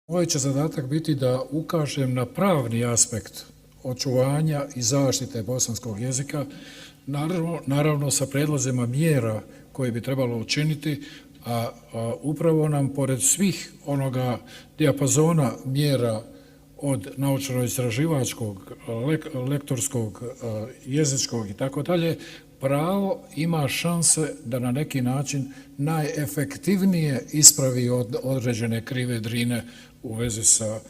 Moj će zadatak biti da ukažem na pravni aspekt očuvanja i zaštite bosanskog jezika, naravno sa prijedlozima mjera koje bi trebalo učiniti, a upravo nam pored svih onoga dijapazona mjera od naučno-istraživačkog, lektorskog, jezičkog i tako dalje, pravo ima šanse da na neki način najefektivnije ispravi određene krive drine u vezi sa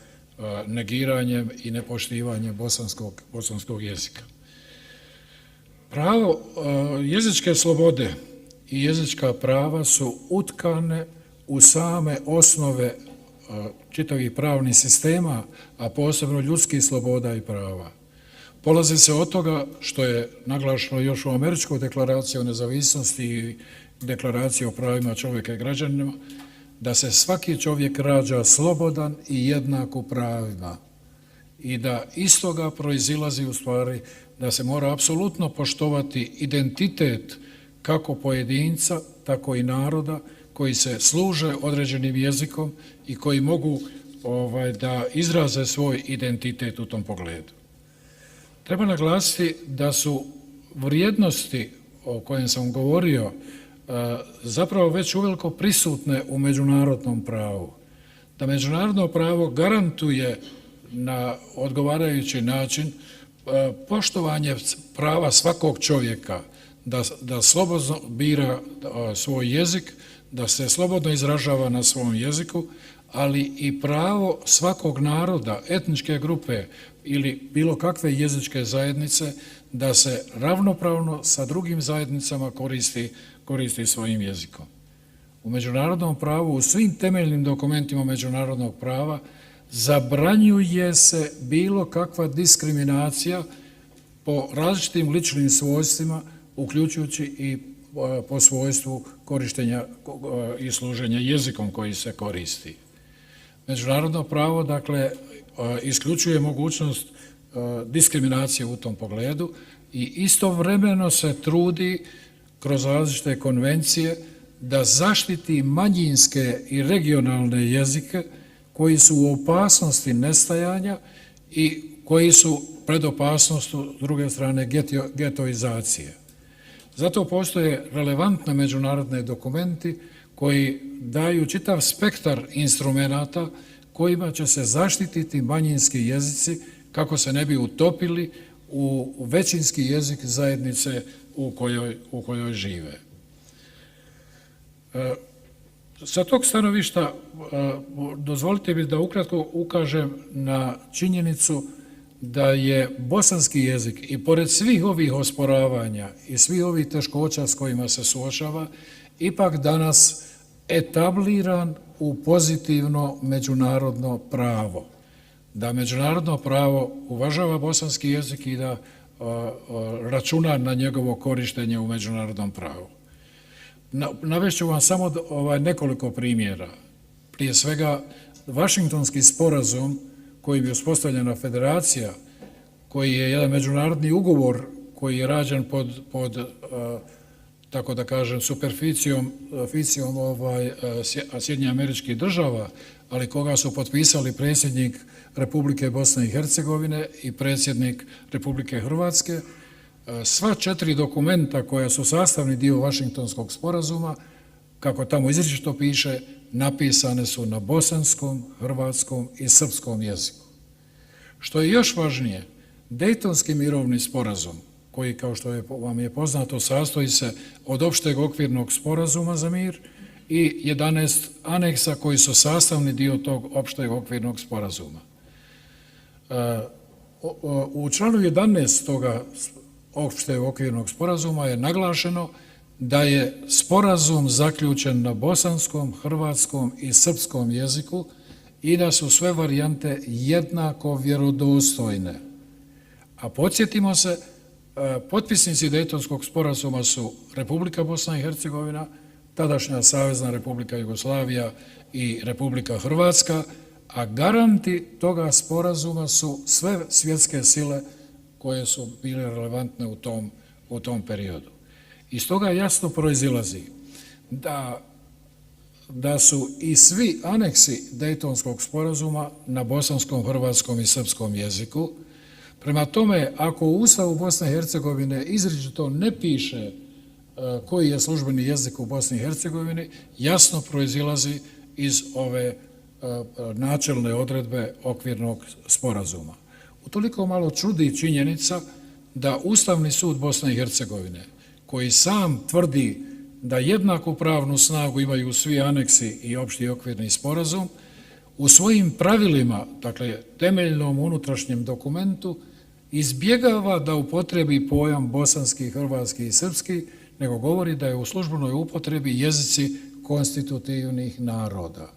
negiranjem i nepoštivanjem bosanskog jezika. Pravo jezičke slobode i jezička prava su utkane u same osnove čitavih pravnih sistema, a posebno ljudskih sloboda i prava. Polazi se od toga što je naglašeno još u Američkoj deklaraciji o nezavisnosti i deklaraciji o pravima čovjeka i građanima, da se svaki čovjek rađa slobodan i jednak u pravima i da iz toga proizilazi u stvari da se mora apsolutno poštovati identitet kako pojedinca, tako i naroda koji se služe određenim jezikom i koji mogu da izraze svoj identitet u tom pogledu. Treba naglasiti da su vrijednosti o kojem sam govorio zapravo već uveliko prisutne u međunarodnom pravu. Da međunarodno pravo garantuje na odgovarajući način poštovanje prava svakog čovjeka da slobodno bira svoj jezik, da se slobodno izražava na svom jeziku, ali i pravo svakog naroda, etničke grupe ili bilo kakve jezičke zajednice da se ravnopravno sa drugim zajednicama koristi svojim jezikom. U međunarodnom pravu, u svim temeljnim dokumentima međunarodnog prava zabranjuje se bilo kakva diskriminacija po različitim ličnim svojstvima, uključujući i po svojstvu korištenja i služenja jezikom koji se koristi. Međunarodno pravo, dakle, isključuje mogućnost diskriminacije u tom pogledu i istovremeno se trudi kroz različite konvencije da zaštiti manjinske i regionalne jezike koji su u opasnosti nestajanja i koji su pred opasnošću, s druge strane, getoizacije. Zato postoje relevantne međunarodne dokumenti koji daju čitav spektar instrumenata kojima će se zaštititi manjinski jezici kako se ne bi utopili u većinski jezik zajednice u kojoj žive. Sa tog stanovišta dozvolite mi da ukratko ukažem na činjenicu da je bosanski jezik i pored svih ovih osporavanja i svih ovih teškoća s kojima se suočava, ipak danas etabliran u pozitivno međunarodno pravo. Da međunarodno pravo uvažava bosanski jezik i da računa na njegovo korištenje u međunarodnom pravu. Navešću vam samo nekoliko primjera. Prije svega, Vašingtonski sporazum kojim je uspostavljena federacija, koji je jedan međunarodni ugovor koji je rađen pod tako da kažem, superficijom Sjedinjenih Američkih Država, ali koga su potpisali predsjednik Republike Bosne i Hercegovine i predsjednik Republike Hrvatske. Sva 4 dokumenta koja su sastavni dio Vašingtonskog sporazuma, kako tamo izričito piše, napisane su na bosanskom, hrvatskom i srpskom jeziku. Što je još važnije, Dejtonski mirovni sporazum, koji, kao što vam je poznato, sastoji se od opšteg okvirnog sporazuma za mir i 11 aneksa koji su sastavni dio tog opšteg okvirnog sporazuma. U članu 11 toga opšteg okvirnog sporazuma je naglašeno da je sporazum zaključen na bosanskom, hrvatskom i srpskom jeziku i da su sve varijante jednako vjerodostojne. A podsjetimo se, potpisnici Dejtonskog sporazuma su Republika Bosna i Hercegovina, tadašnja Savezna Republika Jugoslavija i Republika Hrvatska, a garanti toga sporazuma su sve svjetske sile koje su bile relevantne u tom periodu. Iz toga jasno proizilazi da da su i svi aneksi Dejtonskog sporazuma na bosanskom, hrvatskom i srpskom jeziku. Prema tome, ako u Ustavu Bosne i Hercegovine izričito ne piše koji je službeni jezik u Bosni i Hercegovini, jasno proizilazi iz ove načelne odredbe okvirnog sporazuma. Utoliko malo čudi činjenica da Ustavni sud Bosne i Hercegovine, koji sam tvrdi da jednaku pravnu snagu imaju svi aneksi i opšti okvirni sporazum, u svojim pravilima, dakle temeljnom unutrašnjem dokumentu, izbjegava da upotrebi pojam bosanski, hrvatski i srpski, nego govori da je u službenoj upotrebi jezici konstitutivnih naroda.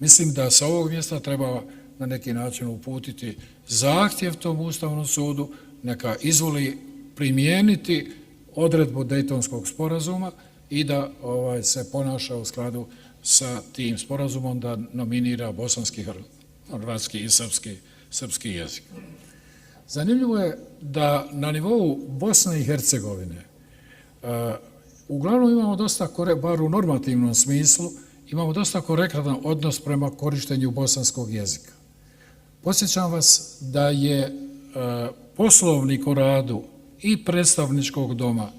Mislim da sa ovog mjesta treba na neki način uputiti zahtjev tom Ustavnom sudu, neka izvoli primijeniti odredbu Dejtonskog sporazuma i da se ponaša u skladu sa tim sporazumom, da nominira bosanski, hrvatski i srpski jezik. Zanimljivo je da na nivou Bosne i Hercegovine uglavnom imamo dosta, bar u normativnom smislu, imamo dosta korektan odnos prema korištenju bosanskog jezika. Podsjećam vas da je poslovnik o radu i predstavničkog doma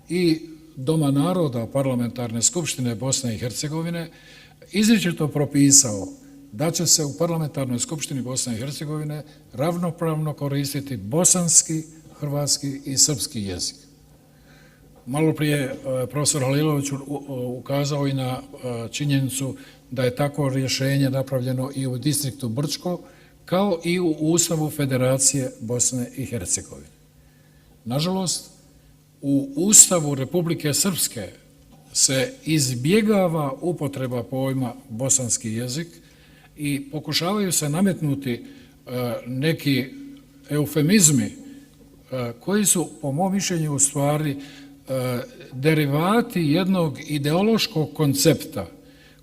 i Doma naroda parlamentarne skupštine Bosne i Hercegovine izričito propisao da će se u parlamentarnoj skupštini Bosne i Hercegovine ravnopravno koristiti bosanski, hrvatski i srpski jezik. Malo prije profesor Halilović ukazao i na činjenicu da je tako rješenje napravljeno i u distriktu Brčko, kao i u Ustavu Federacije Bosne i Hercegovine. Nažalost, u Ustavu Republike Srpske se izbjegava upotreba pojma bosanski jezik i pokušavaju se nametnuti neki eufemizmi koji su, po mom mišljenju, u stvari derivati jednog ideološkog koncepta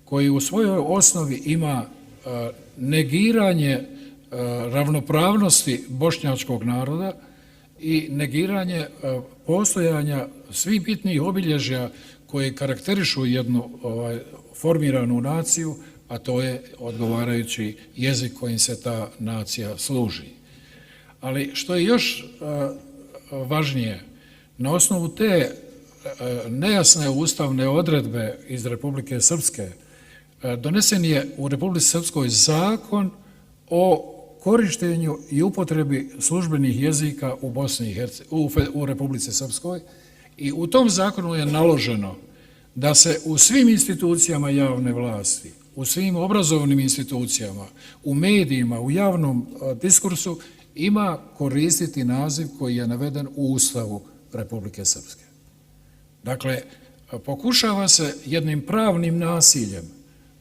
koji u svojoj osnovi ima negiranje ravnopravnosti bošnjačkog naroda i negiranje postojanja svih bitnih obilježja koji karakterišu jednu formiranu naciju, a to je odgovarajući jezik kojim se ta nacija služi. Ali što je još važnije, na osnovu te nejasne ustavne odredbe iz Republike Srpske donesen je u Republici Srpskoj zakon o korištenju i upotrebi službenih jezika u Republici Srpskoj i u tom zakonu je naloženo da se u svim institucijama javne vlasti, u svim obrazovnim institucijama, u medijima, u javnom diskursu ima koristiti naziv koji je naveden u Ustavu Republike Srpske. Dakle, pokušava se jednim pravnim nasiljem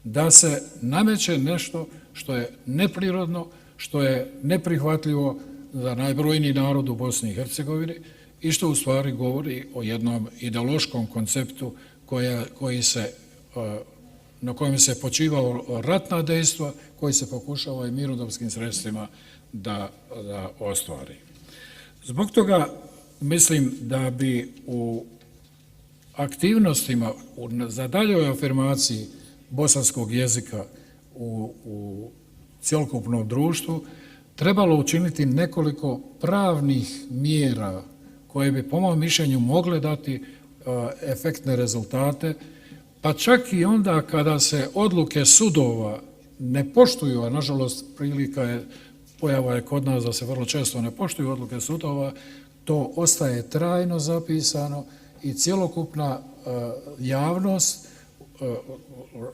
da se nameće nešto što je neprirodno, što je neprihvatljivo za najbrojniji narod u Bosni i Hercegovini i što u stvari govori o jednom ideološkom konceptu na kojem se počivao ratna dejstva, koji se pokušava i mirnodopskim sredstvima da ostvari. Zbog toga mislim da bi u aktivnostima za daljoj afirmaciji bosanskog jezika u cjelokupnom društvu trebalo učiniti nekoliko pravnih mjera koje bi, po mom mišljenju, mogle dati efektne rezultate, pa čak i onda kada se odluke sudova ne poštuju, a nažalost pojava je kod nas da se vrlo često ne poštuju odluke sudova, to ostaje trajno zapisano i cjelokupna javnost,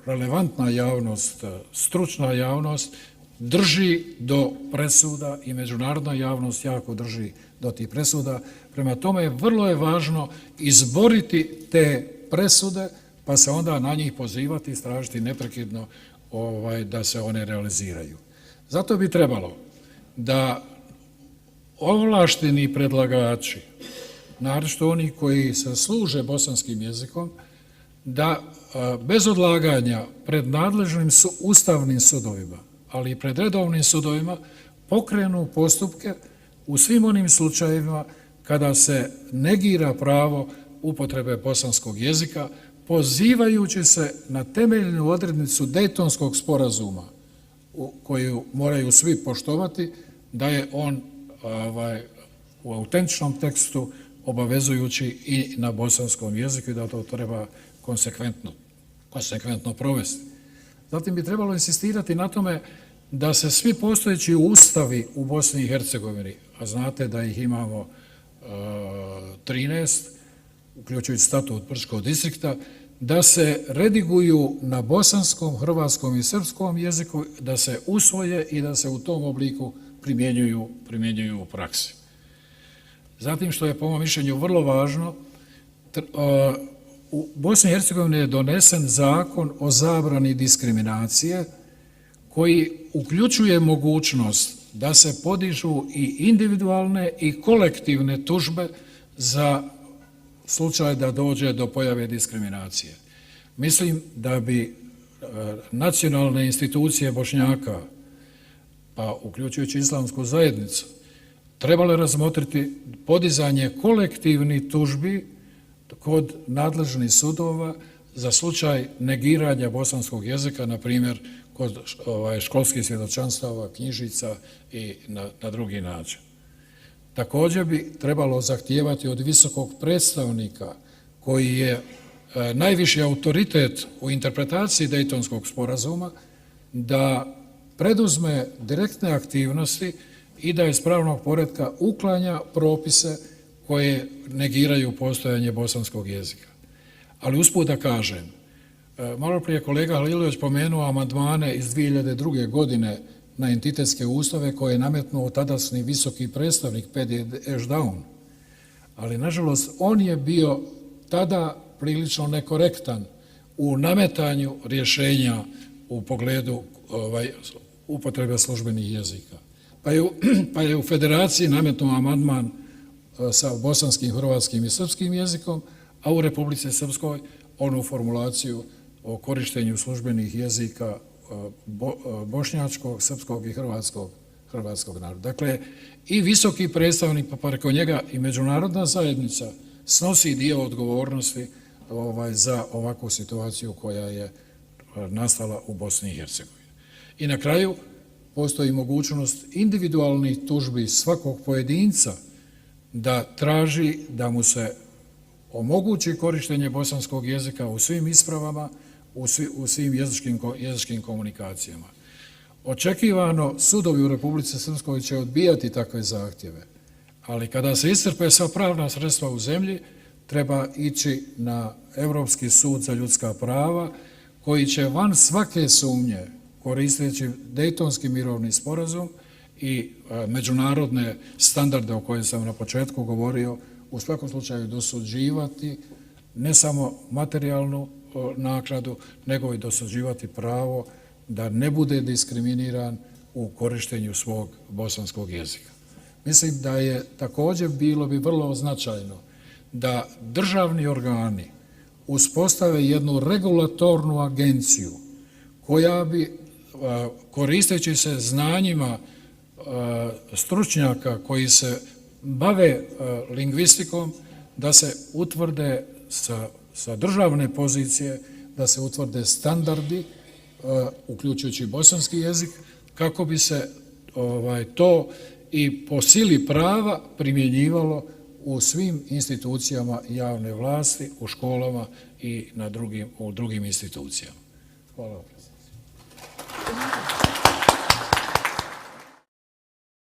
relevantna javnost, stručna javnost drži do presuda i međunarodna javnost jako drži do tih presuda. Prema tome, vrlo je važno izboriti te presude, pa se onda na njih pozivati i stražiti neprekidno da se one realiziraju. Zato bi trebalo da ovlašteni predlagači, naročito oni koji se služe bosanskim jezikom, da bez odlaganja pred nadležnim ustavnim sudovima, ali i pred redovnim sudovima, pokrenu postupke u svim onim slučajevima kada se negira pravo upotrebe bosanskog jezika, pozivajući se na temeljnu odrednicu Dejtonskog sporazuma koju moraju svi poštovati, da je on u autentičnom tekstu obavezujući i na bosanskom jeziku i da to treba konsekventno provesti. Zatim bi trebalo insistirati na tome da se svi postojeći ustavi u Bosni i Hercegovini, a znate da ih imamo 13, uključujući statut Brčkog distrikta, da se rediguju na bosanskom, hrvatskom i srpskom jeziku, da se usvoje i da se u tom obliku primjenjuju u praksi. Zatim, što je po mom mišljenju vrlo važno, u Bosni i Hercegovini je donesen zakon o zabrani diskriminacije koji uključuje mogućnost da se podižu i individualne i kolektivne tužbe za slučaj da dođe do pojave diskriminacije. Mislim da bi nacionalne institucije Bošnjaka, pa uključujući islamsku zajednicu, trebale razmotriti podizanje kolektivnih tužbi kod nadležnih sudova za slučaj negiranja bosanskog jezika, na primjer kod školskih svjedočanstava, knjižica i na drugi način. Također bi trebalo zahtijevati od visokog predstavnika, koji je najviši autoritet u interpretaciji Dejtonskog sporazuma, da preduzme direktne aktivnosti i da iz pravnog poretka uklanja propise koje negiraju postojanje bosanskog jezika. Ali usput da kažem, malo prije kolega Halilović pomenuo amandmane iz 2002. godine na entitetske ustave koje je nametnuo tadašnji visoki predstavnik Pedi Ešdaun. Ali, nažalost, on je bio tada prilično nekorektan u nametanju rješenja u pogledu upotrebe službenih jezika. Pa je u Federaciji nametnuo amandman sa bosanskim, hrvatskim i srpskim jezikom, a u Republici Srpskoj onu formulaciju o korištenju službenih jezika bošnjačkog, srpskog i hrvatskog naroda. Dakle, i visoki predstavnik, pa preko njega i međunarodna zajednica snosi dio odgovornosti za ovakvu situaciju koja je nastala u Bosni i Hercegovini. I na kraju postoji mogućnost individualnih tužbi svakog pojedinca da traži da mu se omogući korištenje bosanskog jezika u svim ispravama, u svim jezičkim komunikacijama. Očekivano, sudovi u Republici Srpskoj će odbijati takve zahtjeve, ali kada se iscrpe sva pravna sredstva u zemlji, treba ići na Europski sud za ljudska prava, koji će van svake sumnje, koristeći Dejtonski mirovni sporazum i međunarodne standarde o kojima sam na početku govorio, u svakom slučaju dosuđivati ne samo materijalnu naknadu, nego i dosuđivati pravo da ne bude diskriminiran u korištenju svog bosanskog jezika. Mislim da je također bilo bi vrlo značajno da državni organi uspostave jednu regulatornu agenciju koja bi, koristeći se znanjima stručnjaka koji se bave lingvistikom, da se utvrde sa državne pozicije, da se utvrde standardi, uključujući bosanski jezik, kako bi se to i po sili prava primjenjivalo u svim institucijama javne vlasti, u školama i u drugim institucijama. Hvala.